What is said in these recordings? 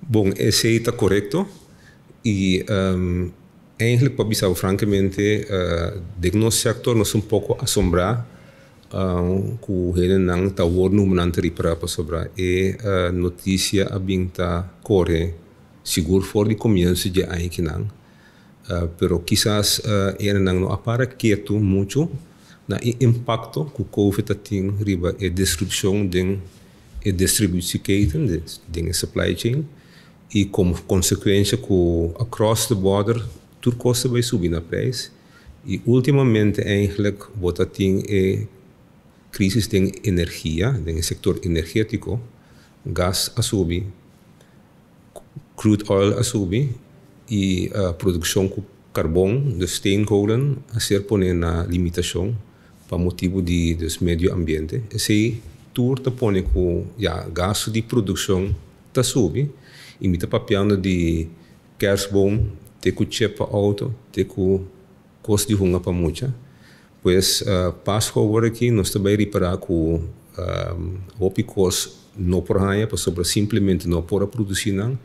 Bon, esei ta korekto i eigenlijk, pa bisa frankamente, den nos sektor nos un poko asombrá ku hendenan ta awor numa nan ta ripará, pasobra e notisia a bin ta kore sigur for di komienso di aña akinan. Pero kisas hendenan no a para ketu muchu na e impakto ku COVID a tin riba e disrupshon den e distributieketen, den e supply chain, i komo konsekuensia ku across the border tur kos ta bai subi na preis. I últimamente eigenlijk bo ta tin e krísis den energia, den e sektor energétiko. Gas a subi, crude oil a subi i produkshon ku karbon, dus steenkolen, a ser pone na limitashon pa motibu di dus medio ambiente. Esei tur ta pone ku, ja, gastu di produkshon ta subi, i mi ta papiando di kerstboom te ku chip pa outo te ku kos di hunga pa mucha. Pues Pasku awor aki nos ta bai ripará ku hopi kos no por haña pasobra simplemente no por a produsí nan.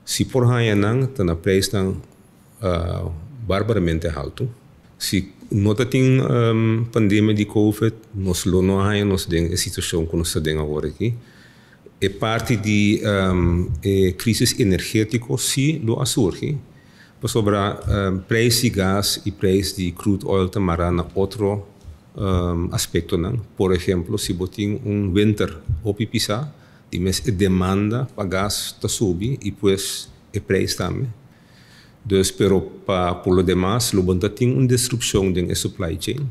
Si por haña nan, ta na preisnan barbaramente haltu. Si no ta tin pandemia di COVID, nos lo no haña nos den e situashon ku nos ta den awor aki. E parti di e krísis energétiko sí lo a surgi pasobra preis di gas i preis di crude oil ta mará na otro aspektonan. Por ehemplo, si bo tin un winter hopi pisá, di mes e demanda pa gas ta subi i pues e preis tambe. Dus, pero pa por lo demas lo bo ta tin un disrupshon den e supply chain.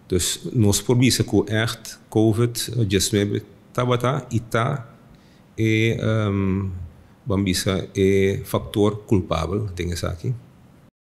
Dus nos por bisa ku echt COVID-19 tabata i ta e, ban bisa, e faktor kulpabel den esaki.